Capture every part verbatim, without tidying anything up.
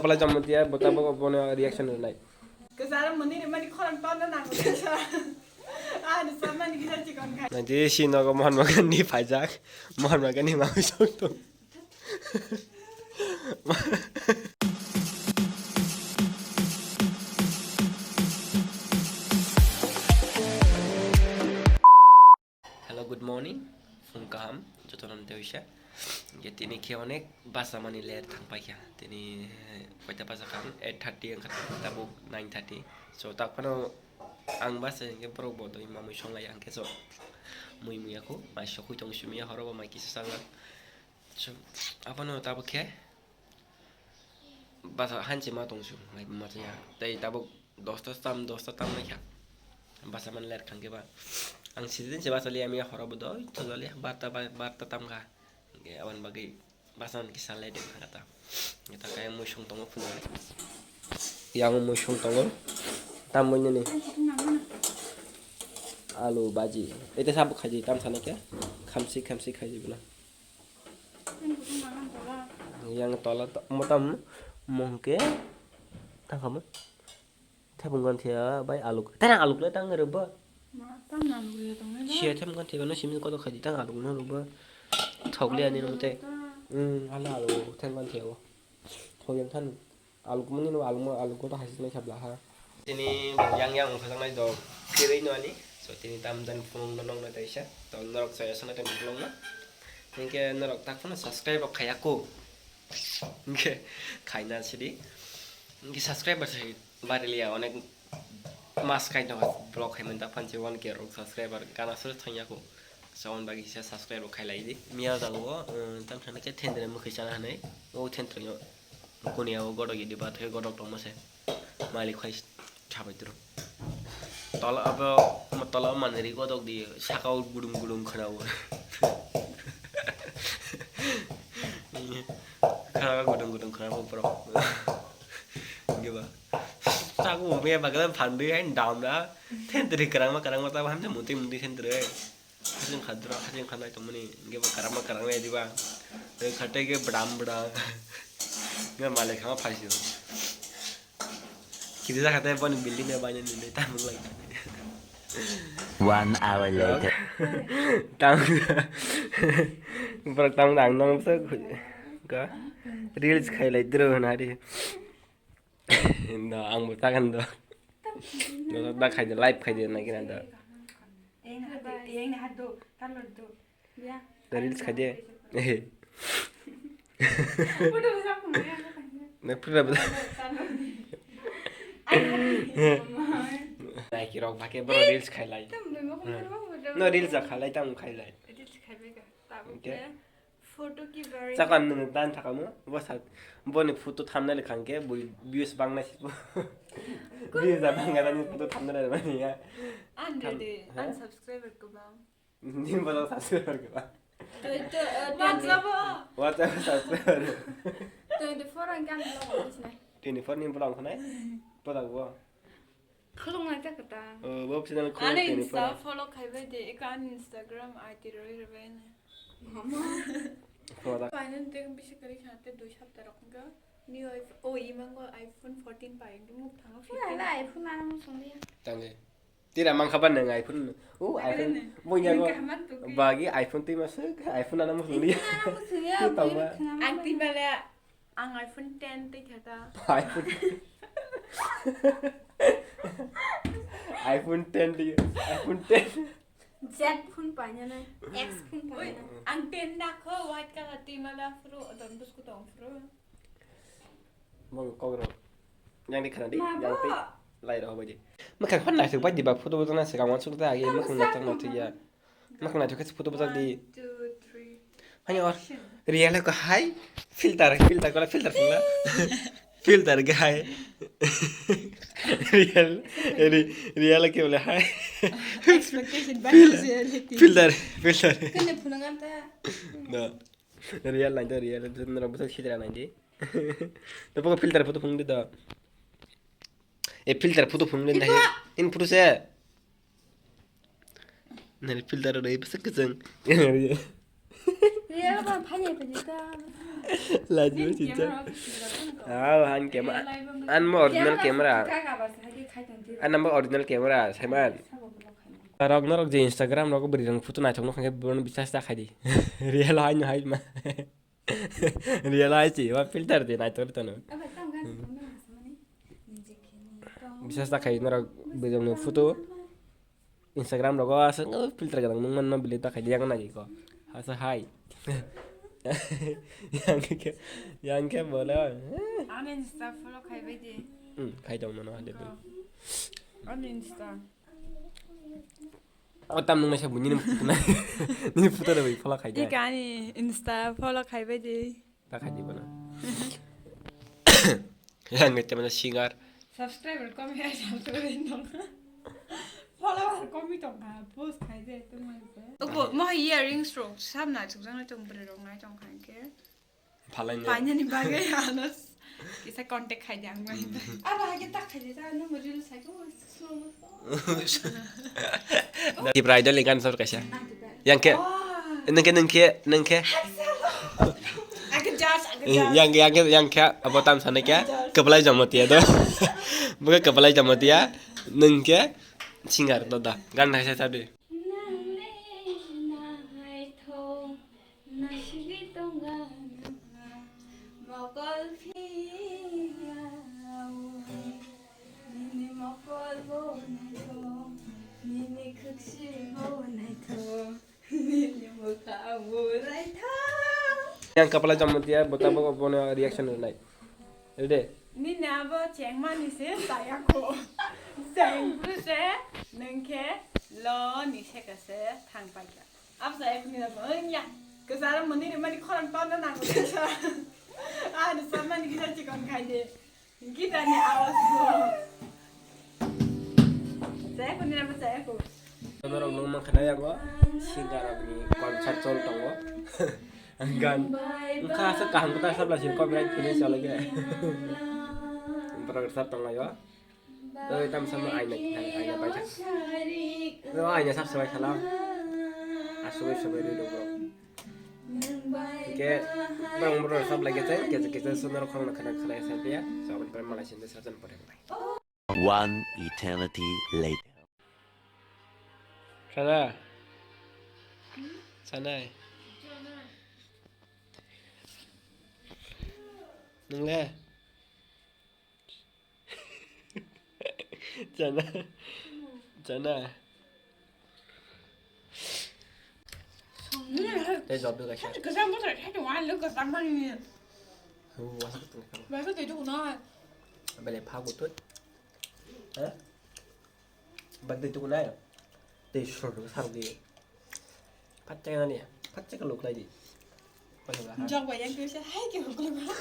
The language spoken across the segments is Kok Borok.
Apply jommo tiya, bo tabuk bono reaction rwnai. Kwcharo mwnwi rwmani khorang torna nango kisa. Ah, rwchapmani kisa chikon khai. Naidi si nogo Mahatma Gandhi phaijak. Mahatma Gandhi mangwi sok tong. Hello, good morning. Phung kaham, jotono tei uisa. Ge tini khe onek basa mani ler thang paikha. Tini koita basa kha, eight thirty wngkha, tabuk nine thirty. So, tak phano ang basa hinkhe borok bo doi mamui songlai ang khe so. Mui muya khu, mai sokhui tong simiya horo bo mai kisa sala. So, abono tabuk khe basa hanche ma tong su, mai ma chaya. Tei tabuk dosta tam, dosta tam naikha. Basa man ler khangke ba. Ang sidin se basa liya miya horo bo doi to jali barta ba, barta tam kha. Ge awan bagi basa man kisa le de kha ta. Ge ta kaya mui song tongo phungo. Yang mui song tongo. Tam boi nini. Alu baji. Ete sabuk khaji tam sana kya? Khamsi, khamsi khaji bina. Yang tola to-, motam mungke tangkhamu. Thepung ganthia bai aluk. Tana aluk le tang reba. Ma, tang aluk le tang reba. Sia thepung ganthia no simi koto khaji tang aluk no reba. Thok le ani no te. Hmm, ala aluk thepung ganthia o. Thok yang than. Aluk mani no aluk mo aluk koto hasi nai khabla ha. Tini bo yang yang khajak nai do kirei no ani. So tini tam dan phunung no nong nai taisa. To norok saya sana tem phunung na. Hinkhe norok tak phano subscribe rok khaya ko. Hinkhe khaina sidi. Hinkhe subscribe rok sai bariliya onek mas khai no vlog khai manta phanche one K rok subscriber gana suru thangya ko. So on bagi sa subscribe rok khai lai di. Miya jago, eh, tam thana khe thendra mukhi chana hanai. O thendra yo. Kuni abo godok idi ba thai godok tongma se. Malik khai thabai turu. Tola abo, tola manri godok di saka o gudung gudung khana o. Khana gudung gudung khana o bro. Giba. Sago me bagala phandui hai damra. Thendri karangma karangma ta hamja muti muti thendri. Hajing khadra, hajing khanai tongmani, hinkhe bo karangma karangnai diba. Tei khatai khe bwdam bwdam. Hinkhe malai khama phaisio. Kiri jakha tei boni building ya bainani hinwi tamung lai. One hour later. Tam, borok tam dang dang sa ka reels khai lai dro na ri. No, ang bo tagan do. No, da khai de, live khai de na kina do. Yang na hadu, yang na hadu, talor do. Ya. Da reels khai de. Na pura bla. Nai ki rok bhake bro reels khai lai. No reels ja khai lai tam khai lai. Reels khai be ka. Tabu ke. Photo ki bari. Chakwan nwng dan thakamo, bo sa, boni photo thumbnail khangke, bui views bangnai si. Views da bangara ni photo thumbnail mani ya. An de de, an subscriber ko bang. Ni bo subscriber ko bang. To, to, uh, WhatsApp o. WhatsApp subscriber. Twenty four ang kan vlog ko sinai. Twenty four ni vlog ko nai. Podak bo. Khulung lai ta kata. Oh, bo channel khulung. Ani twenty four. Insta follow khai bai de, eka ani Instagram I D roi roi bai na. Mama. Khulung ta. Finance de bisi kari khate dui sapta rok ga. New iPhone, oh, imango iPhone fourteen pai, muk thango fifteen. Wala iPhone ano mo song dia. Tangge. Tira mang khaban nang iPhone. Oh, iPhone. Bo nyago. Bagi iPhone tui masuk, iPhone ano mo song dia. Ano mo song dia. Ang tui bala. Ang iPhone ten tei khe ta. iPhone, iPhone ten tei, iPhone ten. Z phone paina nai, X phone paina. Ang ten na kho, white color twi mala phuru, don bwsku tong phuru. Bong kok rok. Yang di khana di, yang tei lai rok bai di. Makhang phone naisuk bai di ba photo bojana se gamon suk ta agi makhang naisuk na thuya. Makhang naithok khe photo bwchak di. One, two, three. Hani or action. Real ko hai filter, filter ko filter sungla. Filter ke hai. Real, re-, real ke bole hai. Expectation versus reality. Filter, filter. Kene phunang am ta. No. Real nai do, real nai do, norok bwswk sitra nai di. To poko filter photo phunuk di do. E filter photo phunuk di nai. In photo se. Nari filter rw bwswk kwchwng. Real ba phanya phanya ta. Laji bo sijak. Ah, han camera. An mo original camera. An mo original camera, Simon. Rok norok je Instagram rogo bwrwi rang photo naithok nokha khe bono bisas ta khai di. Real hai no hai ma. Real hai si, wa filter de naithok tono. Bisas ta khai norok bwrwi rang photo. Instagram rogo aswk filter gwnang nung manma bile ta khai di yang nai ko. Asa hai. Yang khe, yang khe bole. Ani Insta follow khai bai di. Hmm, khai dong nono hade. Ani Insta. O tam nung naisa bu nini photo na. Nini photo da bai follow khai di. Ani Insta follow khai bai di. Ta khai di bono. Yang ngai te mana singer. Subscriber komi hai subscriber nong. Follower komi tong kha, post khai de tong mai se. Obo mo earrings rok sam na chuk jang tong bre rok nai tong kha ke. Phalai ne. Painani bagwi ano kisa contact khai de ang mai. Aba hage tak khai de ta no reel sai ko. Tipra Idol ni gan sor kaisa. Yang khe, nung khe, nung khe, nung khe. Yang, yang khe, yang khe, abo tam sana khe, kepalai jamatia do. Buka kepalai jamatia, nung khe, singer do da. Gan hai sa sabi. Nang le na hai tho. Nasigi tonga nangha mokol phiya ui. Nini mokol bo naithok, nini khwksi bo naithok, nini mwkhang bo naithok. Yang kapala jamatia bota bo bono reaction rwnai. Ready? Nini abo chengmani se saya ko. Cheng bru se nengke lo ni se ka se thang paikha. Absa ek ni abo ya. Kesara mani re mani khorang tona nang kesa. Ah, sa mani kisa chikon khai de. Gita ni awas ko. Saya ko ni abo saya ko. Norok nung mankha na yago singer rok ni concert chol tongo. Gan wngkha aswk kaham kwtal sabla sini copyright kini cholai khe. Borok rwchap tonglaio. Tei tamo samo aina, aina paithak. O aina sab sabai khala. Asugwi sabai rwi rw borok. Hwnkhe borok borok rwchap lai khe tei kisa kisa sundor khorang khana khana sa phiya. Saboni pore malai sindi sajan pore. One eternity later. Sana. Sanai. Nung le? Sana. Sana. Tei job duk kaisa. Kwcham bwsai thai tongo, ang le kwcham mani. Hu, wasa kwtwng kha. Wasa tei duk na. Bele pha gutut. Ha? Bak tei duk na. Tei sur duk sar di. Phatchak nani, phatchak luk lai di. Jok bai yang kisa hai ke hukul ko.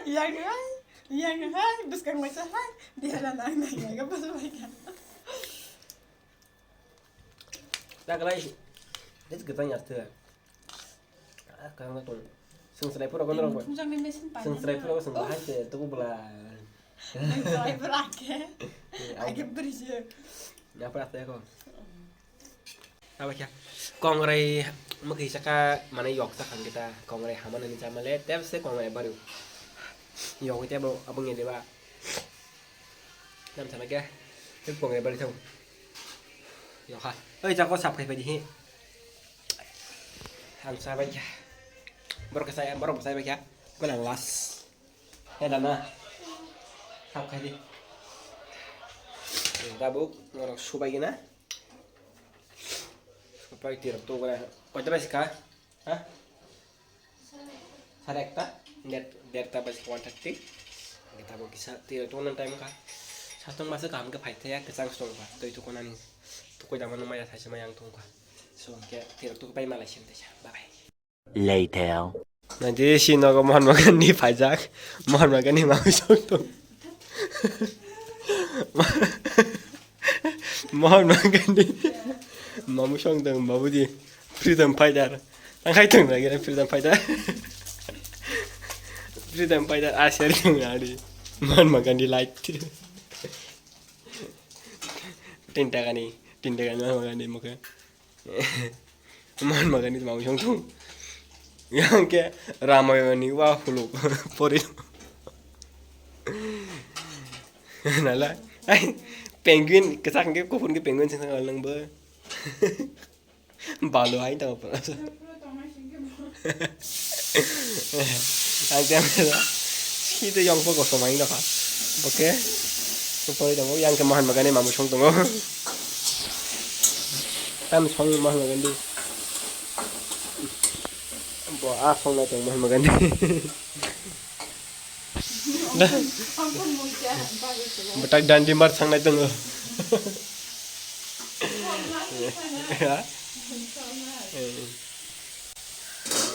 Yang hai, yang hai, bwskang bai sa hai. Dia la nang nang ya, pas bai ka. Taklai, this gotang ya tu. Ah, kang tong. Sing serai pura kono rok. Thumjakni machine pai. Sing serai pura sing bahai te tu bela. Serai pura ke. Age beri je. Ya pura te ko. Aba kya? Kongrai mukhi saka mane yok ta khang kita. Kongrai hamana ni chamale tep se kongrai baru. Yok te bo abang ya deba. Nam sana kya? Tep kongrai baru thau. Yok ha. Oi, jako sap khai padi hi. Ang sabai kya. Borok kasa, borok bwsai bai kya. Kala las. He dana. Sap khai di. Tabuk norok subai gina. Supai tirok to gana. Koita bai sika? Ha? Sare ekta. Der, derta bai sika one thirty. Kita bo kisa tirok to nan time ka. Satong masa kaham ke phai thaya kechang stong ka. Toi to konani. To koi dama no maya thaisa maya ang tong ka. So ke tirok to bai malai sim thaisa. Bye bye. Later. Nanti si nogo Mahatma Gandhi phaijak. Mahatma Gandhi mawi sok tong. Mahatma Gandhi mamu song tong babuji. Freedom fighter. Tangkai tong lagi freedom fighter. Freedom fighter asher tong lagi. Mahatma Gandhi light. Tinta kani, tinta kani Mahatma Gandhi muka. Mahatma Gandhi mamu song tong. Yang ke Ramayani wa huluk pori. Nala. Ai, penguin, kesak ke kuphur ke penguin sing sing nang bo. Balu hai tong pura. Ang jam da. Sito yang poko somai da ka. Oke. Supaya tong yang ke Mahatma Gandhi mamu song tong. Tam song Mahatma Gandhi. Bo a song na tong Mahatma Gandhi. Betak dandi mar sangnai tongo. Ya.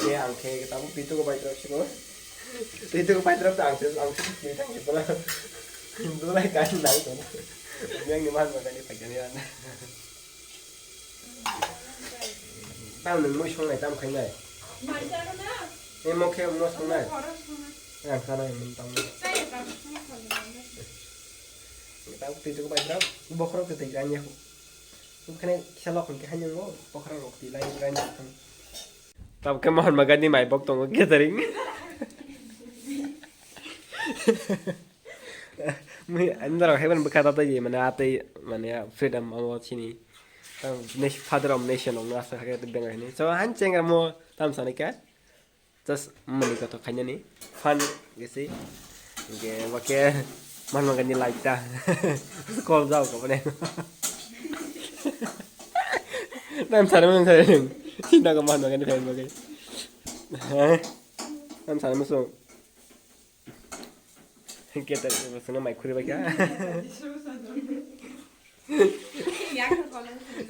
Eh, ang khe tabuk twi tugo bai drop siko. Twi tugo bai drop ta ang se, ang se twi tang siko. Dulai kan nang to. Yang ni man ma ni paikani an. Tang nung moi songnai tam khainai. Ni mo khe mo songnai. Ang sanai mun tam. Tang twi tugo bai drop. Bokhorok twi tang ya. Bukhane kisa lokhon khe haino ngo pokhara rok twi lai rai ni thang. Tabuk khe Mahatma Gandhi mai bok tongo gathering. Mui andorok haiban bwkha ta tei mane atei mane freedom amo chini. Tang nes-, father of nation ong asa khe benga hini. So han chengra mo tam sani khe. Just mani koto khainani fun gisi. Ge wake Mahatma Gandhi like ta. Call jao ko bane. Nam sare mun sare. Sina ko Mahatma Gandhi fan bage. Nam sare muso. Kita sini mai khuri bage.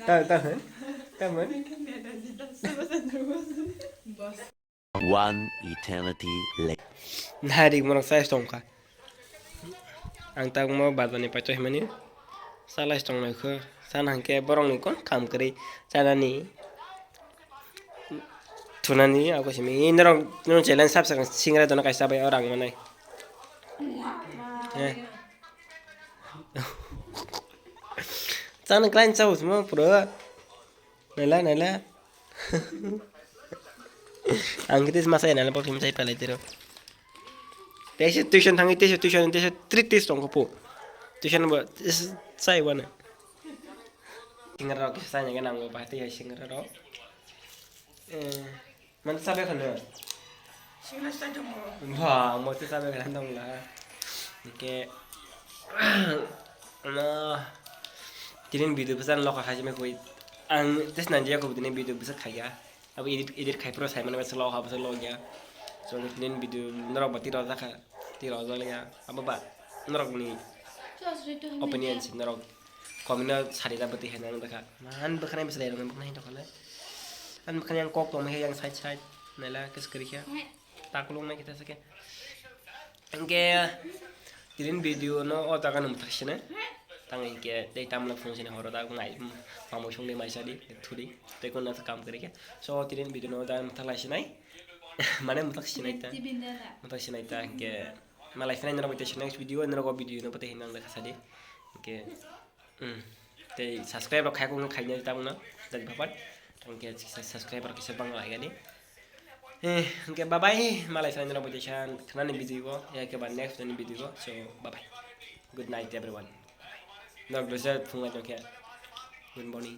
Ta ta ta man. One eternity later. Nari mono size tongkha. Ang tangmo bazar ni paito himani. Salai tong nai kho. San hangke borok ni kon kam kwrwi chanani. Thunani ako simi. Norok no challenge sab sakang singra dono kaisa bai orang manai. Eh. Chana klein chau mo pura. Naila, naila. Ang khe tei masa naila bokni masa palai tiro. Teisa tuition thangi, teisa tuition, teisa tri tis tong kho po. Tuition bo is sai wana. Singra rok sai nang nang ba tei singra rok. Eh, man sabe khano. Singra sai tong mo. Ba, mo tei sabe khano tong la. Ke na tinin video pesan lokha khai me koi. Ang tes nandia ko tinin video pesan khaya. Abo edit, edit khai phuru sai mani bwswk lok ha, bwswk lok ya. So, nini video norok ba tiro jakha, tiro jak ya. Abo ba norok ni opinion si norok comment o sari da bwtwi hai nang dakha. Man bwkhanai bwswk lai rok bwkhanai dokha le. An bwkhanai yang kok tong yang side side naila kis kri khe. Takulung nai kita sake. Hingke tinin video no o jaga no muthak sini. Tang hingke tei tamla phung sini horo da ngai mamui songni maisa di thudi tei kono kam kari ke. So tinin video no o jaga muthak lai sinai. Mane muthak sinai ta. Muthak sinai ta hingke malai sinai norok tei next video norok o video no pate hinang da khasadi. Hingke Hmm. Tei subscribe rok khai kung khaina tamo no. Jadi bapat. Tangke subscribe rok kisa bang lai gani. Eh, hingke bye bye. Malai sai nang bo jesa thanani video go. Ya ke ba next ni video go. So bye bye. Good night everyone. Nok dosa phung lai ke. Good morning.